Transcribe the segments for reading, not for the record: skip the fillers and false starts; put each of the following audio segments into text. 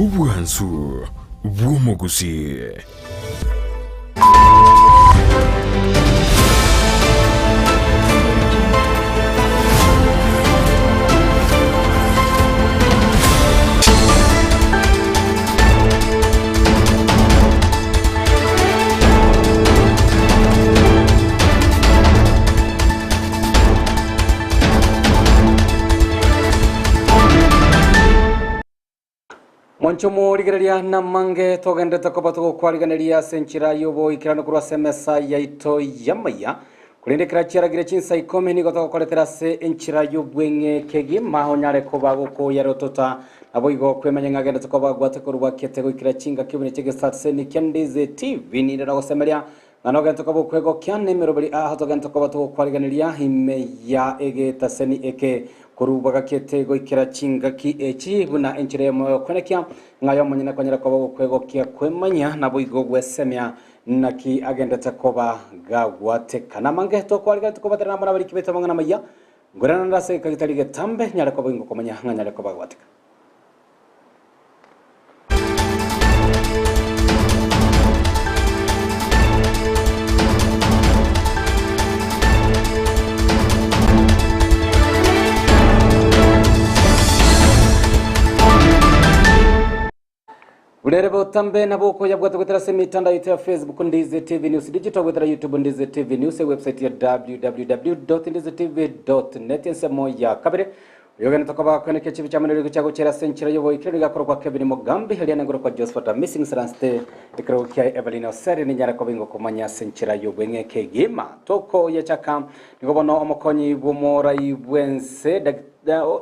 Obwansu bw'omogusii. Mwanche omorigereria namange togenderete koba togokwariganeria ase enchera y'oboikeranu korwa ase emesa yaito y'amaiya. Korende ekero chiaragire chinsa ikomi nigo togokoretera ase enchera y'obweng'e kegima onyare koba gokoyarotota. Naboigo kwemanya ng'a agenderete koba agwate korwa bwakete goikera chingaki buna chi'egesaseni kia Ndizi TV. Ninde nogosemeria Ng'a nogento koba okwegokia nemeroberi aa togento koba togokwariganeria ime ya egetaseni eke korwa bwagakiete goikera chingaki echi buna enchera eyemo yokwenekia ng'a aye omonyene kwanyare koba ogokwegokia kwemanya naboigo gwesemia naki agendete koba gagwateka. Namange tokwariganetie kobaterana amo nabariki baito amang'ana amaya ngorera naende ase egeka getari getambe nyare koba ingokomanya ng'a nyare koba gwateka. Burere botambe nabo okoyabwata goetera ase emetandao yaito ya Facebook Ndizi TV News Digital goetera YouTube Ndizi TV News ewebsite ya www.ndizitv.net ensemo ya kabere Oyogenete koba kwenekia chibi chiamanire gochia gochera ase enchera y'oboikeranu iga akorokwa Kevin Mugambi, eria nengoro kwa Josphat Amisi ng'isaransete ekerogo kia Evelyn Oseri ninyare koba ingokomanya ase enchera y'obweng'e kegima. Tokoyechaka nigo bono omokonyi bw'omorai bw'ense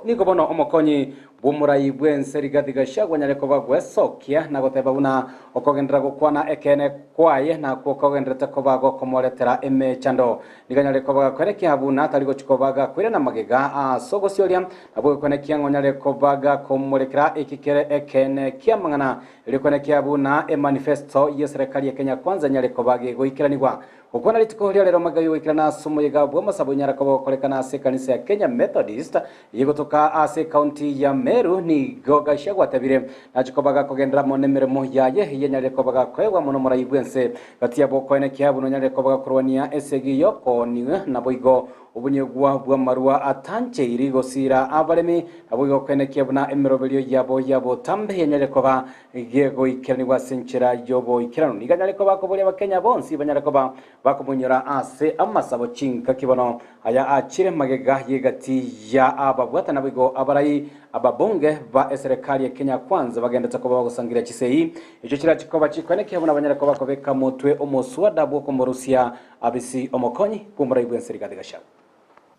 nigo bono omokonyi bw'omorai bw'ense Rigathi Gachagua anyare koba gwesokia na goteba buna okogenderera gokwana ekeene kwaye nakwo kogendererete koba gokomoretera emechando. Nigo anyare koba gakwerekia buna tari gochia koba gakoirana magega ase ogosioria, nabo gekwenekia ng'a onyare koba gakomorekera eki kere ekeene ki'amang'ana, erio kwenekia buna emanifesto y'eserekari ya Kenya Kwanza enyare koba gegoikeranigwa. Gokwana rituko ria rero magega y'ogoikerana ase omoyega bw'amasabo enyare koba gokorekana ase ekanisa ya Kenya Methodist Egotoka ase ekaunti ya Meru nigo Gachagua atebire nachie koba gakogenderera amo nemeremo yaye eyenyarire koba gakoegwa mono omorai bwense gati yabo okoenekia buna onyarire koba gakorwania esegi yokooniwa naboigo obonyegwa bw'amarwa atancheiri gosira abaremi naboigo okoenekia buna emeroberio yabo ya botambe yenyarire koba gegoikeranigwa ase enchera y'oboikeranu. Nigo anyare koba akoboria abakenya bonsi banyare koba Bakomonyora ase amasabo chingaki bono aya achire magega y'egati ya ababwatani naboigo abarai ababunge ba eserekari ya Kenya Kwanza bagendete koba bagosangereria chisegi echio chirachi koba chikoenekia buna banyare koba kobeka motwe omoswada bw'okomorusia abisi omokonyi bw'omorai bw'ense Rigathi Gachagua.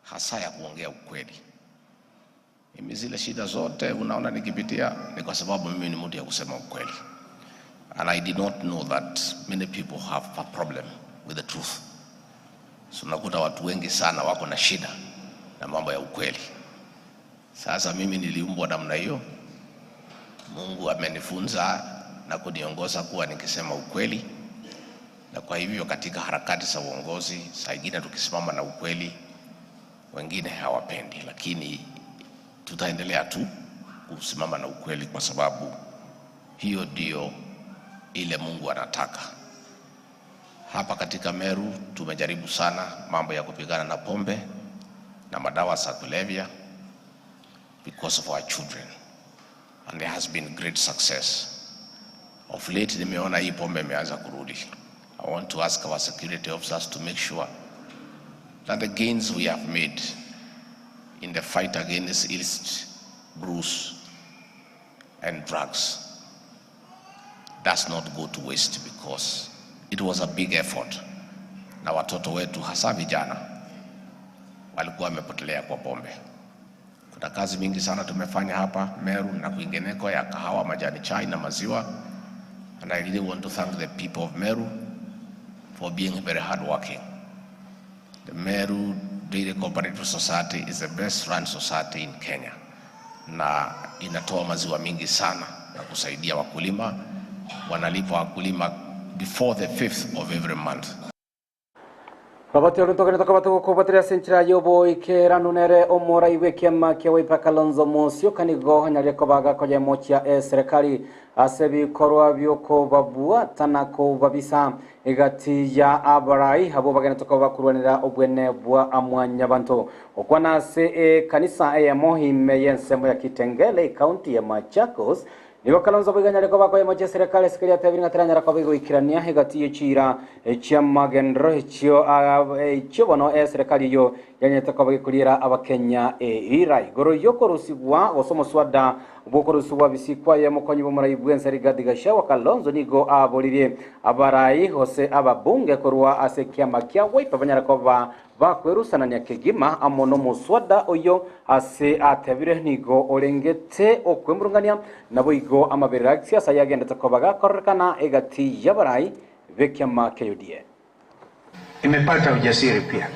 Hasa ya kuongea ukweli. Mimi zile shida zote unaona nikipitia ni kwa sababu mimi ni mtu ya kusema ukweli. And I did not know that many people have a problem with the truth. So nakuta watu wengi sana wako na shida na mambo ya ukweli. Sasa mimi niliumbwa namna hiyo. Mungu amenifunza na kuniongoza kuwa nikisema ukweli, na kwa hivyo katika harakati za uongozi saa ingine tukisimama na ukweli wengine hawapendi, lakini tutaendelea tu kusimama na ukweli, kwa sababu hiyo ndio ile Mungu anataka. Hapa katika Meru tumejaribu sana mambo ya kupigana na pombe na madawa za kulevya because of our children and there has been great success. Of late nimeona hii pombe imeanza kurudi. I want to ask our security officers to make sure that the gains we have made in the fight against illicit brews and drugs does not go to waste because it was a big effort, na watoto wetu hasa vijana walikuwa wamepotelea kwa pombe. Kuna kazi mingi sana tumefanya hapa Meru na kwingineko ya kahawa, majani chai na maziwa. And I really want to thank the people of Meru for being very hardworking. The Meru Dairy Cooperative Society is the best run society in Kenya na inatoa maziwa mingi sana na kusaidia wakulima, wanalipa wakulima before the fifth of every month. Robert Ruto ogenderete koba togokobwateria ase enchera y'oboikeranu nere omorai bw'ekiama kia Wiper Kalonzo Musyoka nigo anyarire koba gakoyemochia eserekari ase ebikorwa bi'okobabwata na kobabisa egati ya abarai abwo bagenderete koba bakorwanera obwene bwa mwanyabanto. Gokwana ase ekanisa eyemo ime y'ensemo ya Kitengela ecounty ya Machakos Nigo Kalonzo boigo anyare koba akoyemochia eserekari ase keria atebire ng'a teranyara koba egoikerania egati ye chiira chi'amagenderero echio echio bono eserekari eyio yanyarete koba gekoriera Abakenya eira igoro y'okorusigwa gose omoswada bw'okorusigwa bisikwa ye omokonyi bw'omorai bw'ense Rigathi Gachagua Kalonzo nigo aboririe abarai gose ababunge korwa ase ekiama kia Wiper banyare koba Bakwerusanania kegima amo nomoswada oyio ase atebire nigo orengete okwemurungania, naboigo amaberero a gisiasa yagendete koba gakororekana egati y'abarai b'ekiama kia UDA. Imepata ujasiri pia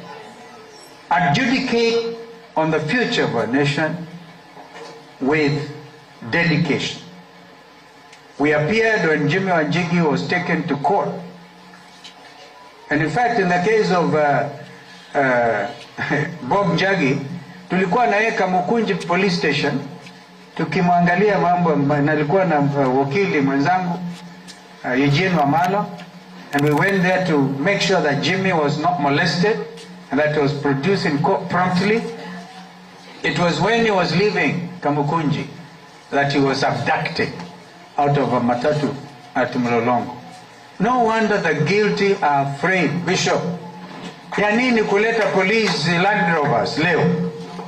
adjudicate on the future of our nation with dedication. We appeared when Jimmy Wanjigi was taken to court. And in fact in the case of uh, uh, Bob Njagi tulikuwa na yeye Kamukunji police station tukimwangalia mambo, nalikuwa na uh, wakili mwenzangu uh, Eugene Wamalwa and we went there to make sure that Jimmy was not molested and that he was produced in court promptly. It was when he was leaving Kamukunji that he was abducted out of a matatu at Mlolongo. No wonder the guilty are afraid, Bishop. Ya nini kuleta police Land Rovers leo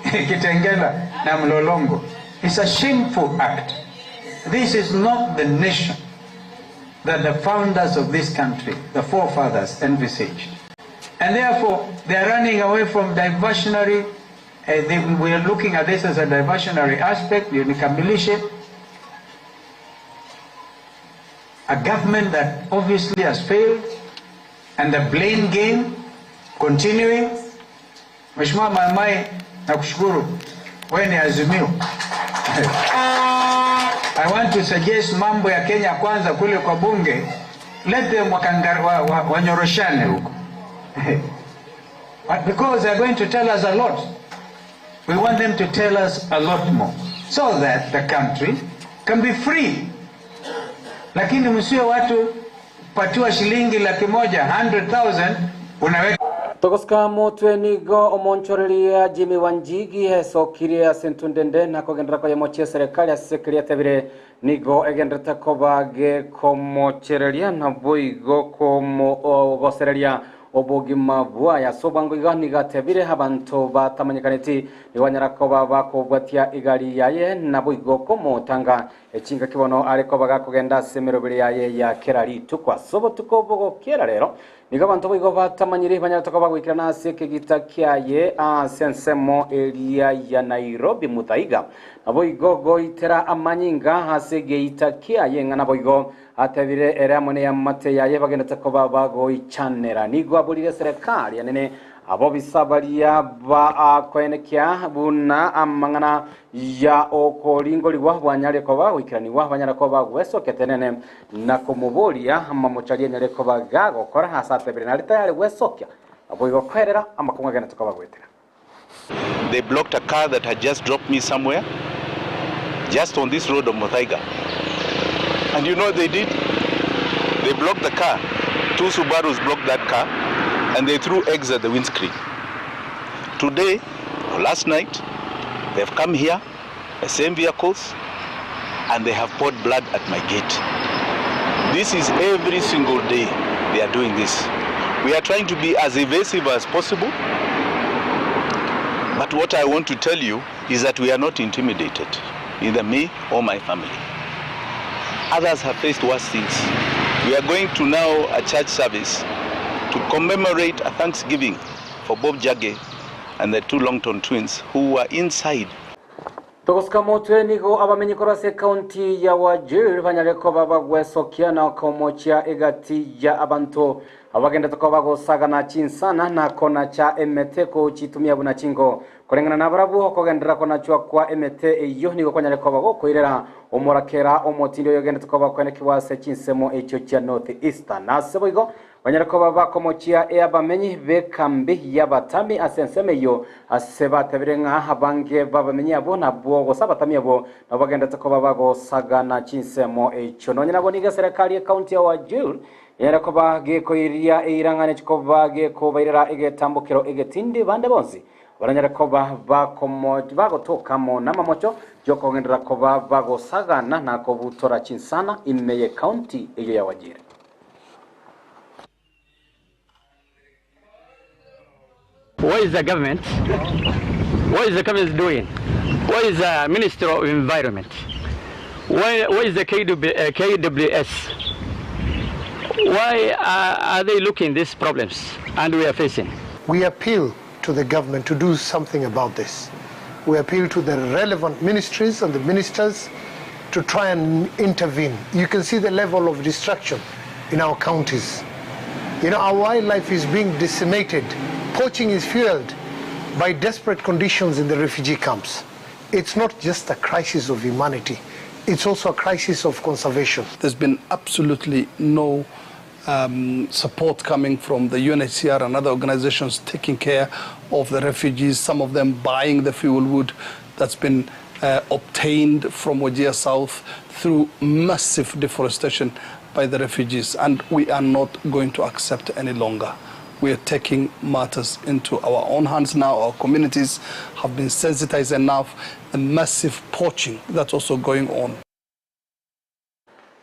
Kitengela na Mlolongo? It's a shameful act. This is not the nation that the founders of this country, the forefathers, envisaged. And therefore, they are running away from diversionary. Uh, they, we are looking at this as a diversionary aspect. Nikamilishe a government that obviously has failed and the blame game continuing. Mheshimiwa Maimai, nakushukuru wewe ni Azimio. I want to suggest mambo ya Kenya kwanza kule kwa bunge, let them wa, wa, wanyoroshane huko because they are going to tell us a lot. We want them to tell us a lot more so that the country can be free. Lakini msio watu patiwa shilingi 100,000 100,000 unaweka Togosika motwe nigo omonchoreria Jimmy Wanjigi esokirie ase entundende na kogenderera koyemochia eserekari ase keria atebire nigo egenderete koba gekomochereria naboigo komogosereria obogima bwaye ase obwango iga nigo atebire abanto batamanyekaneti nigo banyara koba bakobwatia igari yaye naboigo komotanga echingaki bono are koba gakogenda ase emeroberi yaye ya kera rituko ase obotuko bogokera rero nigo abanto boigo batamanyire banyarete koba bagoikerana ase ekegita kiaye ase ensemo eria ya Nairobi Muthaiga naboigo goitera amanyinga ase egeita kiaye ng'a naboigo atebire ere amo neamate yaye bagendete koba bagoichanera nigo aborire serikali enene abo bisa baria bakoenekia buna amang'ana ya okoringorigwa bwanyare koba goikeraniwa banyara koba gwesokete nene na komoboria amamochari enyare koba gagokora ase atebire nari tayari gwesokia abo igo koerera amakong'u agenete koba gwetera. They blocked a car that had just dropped me somewhere, just on this road of Muthaiga. And you know what they did? They blocked the car. Two Subarus blocked that car, and they threw eggs at the windscreen. Today, or last night, they've come here, the same vehicles, and they have poured blood at my gate. This is every single day they are doing this. We are trying to be as evasive as possible. But what I want to tell you is that we are not intimidated, neither me or my family. Others have faced worse things. We are going to now a church service to commemorate a thanksgiving for Bob Njagi and the two Longton twins who were inside. Togosika motwe nigo abamenyi korwa ase ekaunti ya Wajir banyare koba bagwesokia na komochia egati ya abanto abagendete koba bagosagana chinsana na konacha emete kochitumia buna chingo koreng'ana na barabwo okogenderera konachwa kwa emete eyio nigo kwanyare koba gokoirera omorakera omotindo oyo ogendete koba kwenekiwa ase chinsemo echio chia North Eastern ase boigo. Banyare koba bakomochia eabamenyi b'ekambi y'abatami ase ensemo eyio, ase batebire ng'a abange b'abamenyi abwo nabwo gose abatami abwo nabo bagenderete koba bagosagana chinsemo echio. Nonya nabo nigo eserekari y'ecounty ya Wajir enyare koba gekoiria eirang'ani chikoba gekobairera egetambokero egetindi bande bonsi baranyare koba bakomo bagotoka amo namamocho yokogenderera koba bagosagana na kobutora chinsana ime y'ecounty eyio ya Wajir. What is the government? What is the government doing? What is the Minister of Environment? Why, what is the KW, KWS? Why are, are they looking these problems and we are facing? We appeal to the government to do something about this. We appeal to the relevant ministries and the ministers to try and intervene. You can see the level of destruction in our counties. You know, our wildlife is being decimated. Poaching is fueled by desperate conditions in the refugee camps. It's not just a crisis of humanity, it's also a crisis of conservation. There's been absolutely no support coming from the UNHCR and other organizations taking care of the refugees, some of them buying the fuel wood that's been obtained from Wajir South through massive deforestation by the refugees. And we are not going to accept any longer. We are taking matters into our own hands now. Our communities have been sensitized enough. The massive poaching that's also going on.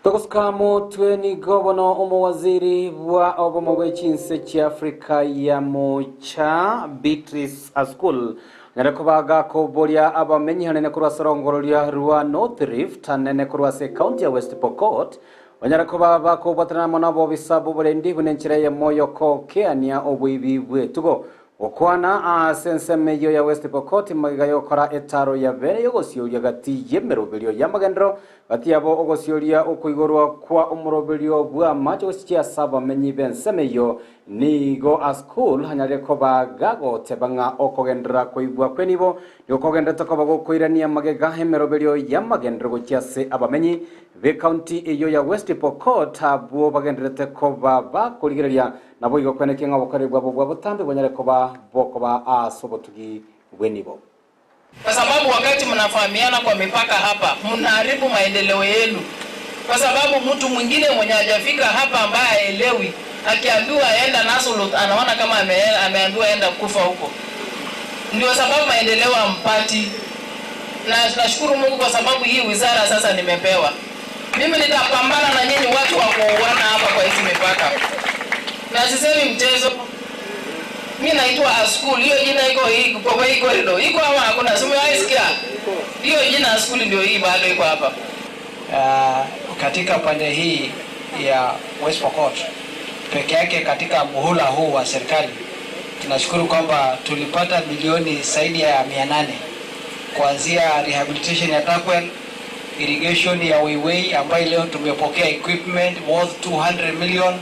Togosuka motwe nigo bono omowaziri bwa obomo bwe chinse chia Africa ya Mocha Beatrice Askul nyare kobaga koboria abamenyi hanene korwa ase orongororia rwa North Rift hanene korwa ase county ya West Pokot banyare koba bakobwatanana mono abobisa boborendi buna enchera eyemo yokokeania oboibi bw'etugo gokwana ase ensemo eyio ya West Pokot magega yokora etaro ya bere yogosioria gati y'emeroberio y'amagendero gati yabo ogosioria okoigorwa kwa omoroberio bwa amache gosichia ase abamenyi b'ensemo eyio nigo Askul anyarire koba gagoteba ng'a okogenderera koibwa kwenibo nigo kogenderete koba gokoirania magega emeroberio y'amagendero gochia ase abamenyi b'ecounty eyio ya West Pokot abwo bagenderete koba bakorigereria nabo igo kwenekia ng'a obokoreri bwabo bwa botambe bonyare koba bokoba ase obotugi bw'enibo. Kwa sababu wakati mnafahamiana kwa mipaka hapa, mnaharibu maendeleo yenu, kwa sababu mtu mwingine mwenye hajafika hapa ambaye haelewi, akiambiwa aenda Nasalot anaona kama ame, ameambiwa enda kufa huko. Ndio sababu maendeleo hampati, na tunashukuru Mungu kwa sababu hii wizara sasa nimepewa. Mimi nitapambana na nyinyi watu wa kuuana hapa kwa hizi mipaka, na sisemi mchezo. Mi naitwa Askul, hiyo jina iko hii kwa hii corridor. Iko ama hakuna? Si umewahi Hiyo jina Askul ndio hii bado iko hapa. Katika pande hii ya West Pokot peke yake katika muhula huu wa serikali tunashukuru kwamba tulipata milioni zaidi ya 800 kuanzia rehabilitation ya Turkwel, irrigation ya Weiwei ambayo leo tumepokea equipment worth 200 million,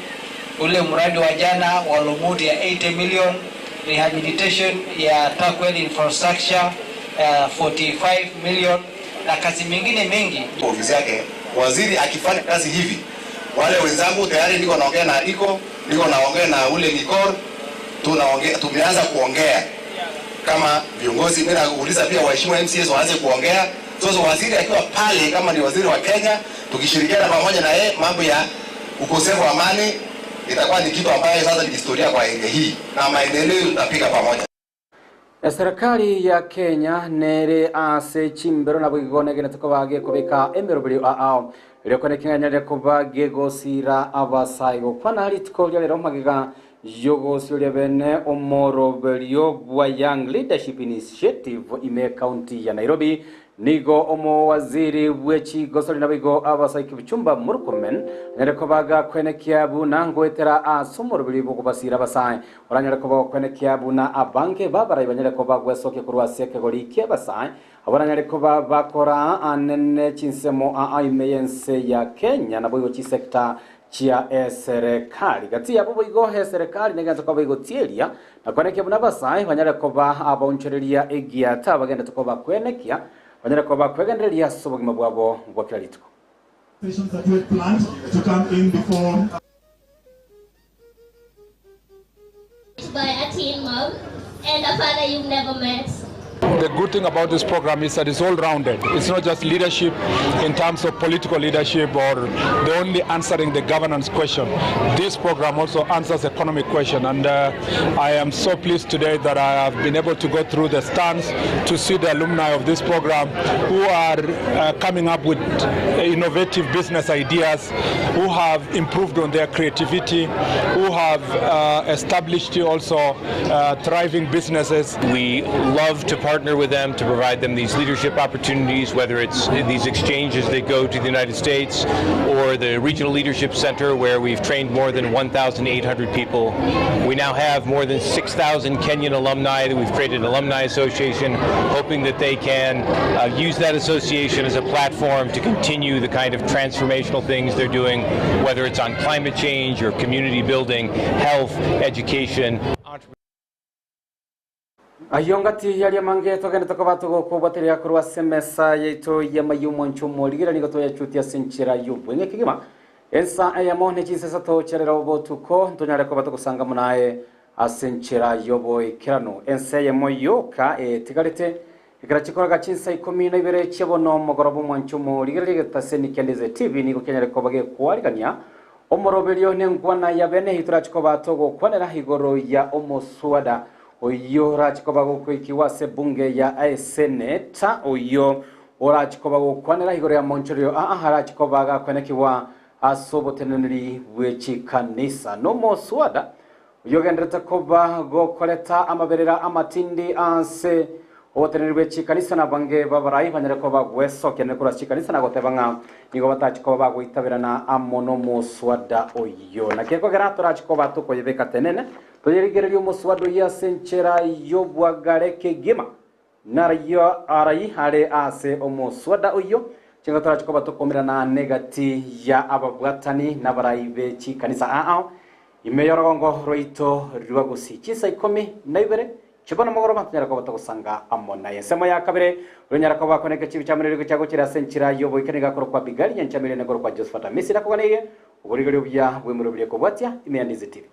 ule mradi wa jana wa Lomut ya 80 million, rehabilitation ya Turkwel infrastructure 45 million na kazi mingine mingi. Ofisi yake waziri akifanya kazi hivi, wale wenzangu tayari niko naongea na iko niko naongea na ule Nikor, tunaongea tumeanza kuongea kama viongozi. Mimi nauliza pia waheshimiwa MCAs waanze kuongea. Sasa waziri akiwa pale, kama ni waziri wa Kenya, tukishirikiana pamoja na yeye, mambo ya ukosefu wa amani itakuwa ni kitu ambayo sasa ni historia kwa area hii na maendeleo tutapiga pamoja. Eserikali ya Kenya nere ase chimbero nabo igonegenete koba gekobeka emeroberio ao erio koneking'anyarire koba gegosira abasai gokwana rituko ria rero magega yogosioria bene omoroberio bwa Young Leadership Initiative ime county ya Nairobi nigo omowaziri bw'echigosori nabo igo abasai Kipchumba Murkomen anyare kobaga kwenekia buna ngoetera ase omoroberi bwokobasira abasai oranyare koba kwenekia buna abange babarai banyare koba gwesokia korwa ase ekegori kia abasai abaranyare koba bakora anene chinsemo aa ime y'ense ya Kenya nabo igo chisekta chia eserikali gati yabo boigo eserikali negenza koba igotieria na kwenekia buna abasai banyare koba abaonchoreria egiata bagendete koba kwenekia banyare koba kwegendereria ase obogima bwabo bwa kila rituko. That we had planned to come in before. by a teen mom and a father you've never met. The good thing about this program is that it's all rounded. It's not just leadership in terms of political leadership or the only answering the governance question. This program also answers economic question and uh, I am so pleased today that I have been able to go through the stands to see the alumni of this program who are uh, coming up with innovative business ideas, who have improved on their creativity, who have uh, established also uh, thriving businesses. We love to partner with them to provide them these leadership opportunities, whether it's these exchanges that go to the United States or the Regional Leadership Center where we've trained more than 1,800 people. We now have more than 6,000 Kenyan alumni that we've created an alumni association, hoping that they can uh, use that association as a platform to continue the kind of transformational things they're doing, whether it's on climate change or community building, health, education, Ayio ngati yaria mange togenete koba togokobwateria korwa ase emesa yaito y'amayio omwancho omorigereria nigo toyachutia ase enchera y'obweng'e kegima. Ensa eyemo ne chinsa isato chiarera obotuko ntonyare koba togosanga buna aye ase enchera y'oboikeranu. Ensa eyemo yoka etigarete ekero chikoraga chinsa ikomi na ibere chia bono omogoroba omwancho omorigereria egetaseni kia Ndeze TV nigo kianyare koba gekwarigania Omoroberio nenkwana ya bene eyio torache koba togokwanera igoro ya omoswada oyio orache koba gokoikigwa ase ebunge ya eseneta, oyio orache koba gokwanera igoro ya monchorio aa arache koba gakwenekigwa ase oboteneneri bwe chikanisa. Nomoswada oyio ogenderete koba gokoreta amaberera amatindi ase Oboteneneri bwe chikanisa na abange b'abarai banyare koba gwesokia korwa ase chikanisa na goteba ng'a nigo batachi koba bagoitaberana amo nomoswada oyio. Naki ekogera torachi koba tokoyebeka tenene, toyerigererie omoswada oyio ase enchera y'obwagare kegima, narayio arai are ase omoswada oyio, chinga torachi koba tokomerana negati ya ababwatani nabarai be chikanisa aao ime y'orogongo rwaito rwa Gusii. Chinsa ikomi na ibere Chibo nomogoroba ntonyare koba togosanga amo naye. Ensemo ya kabere, onyare koba akona egechibi chiamererigwe chia gochira ase enchera y'oboikeranu iga akorokwa Abigaili, nyancha emerero ekorokwa Josephat Amisi nakoganeirie oborigereria obuya bw'emeroberi ekobwatia ime ya Ndizi TV.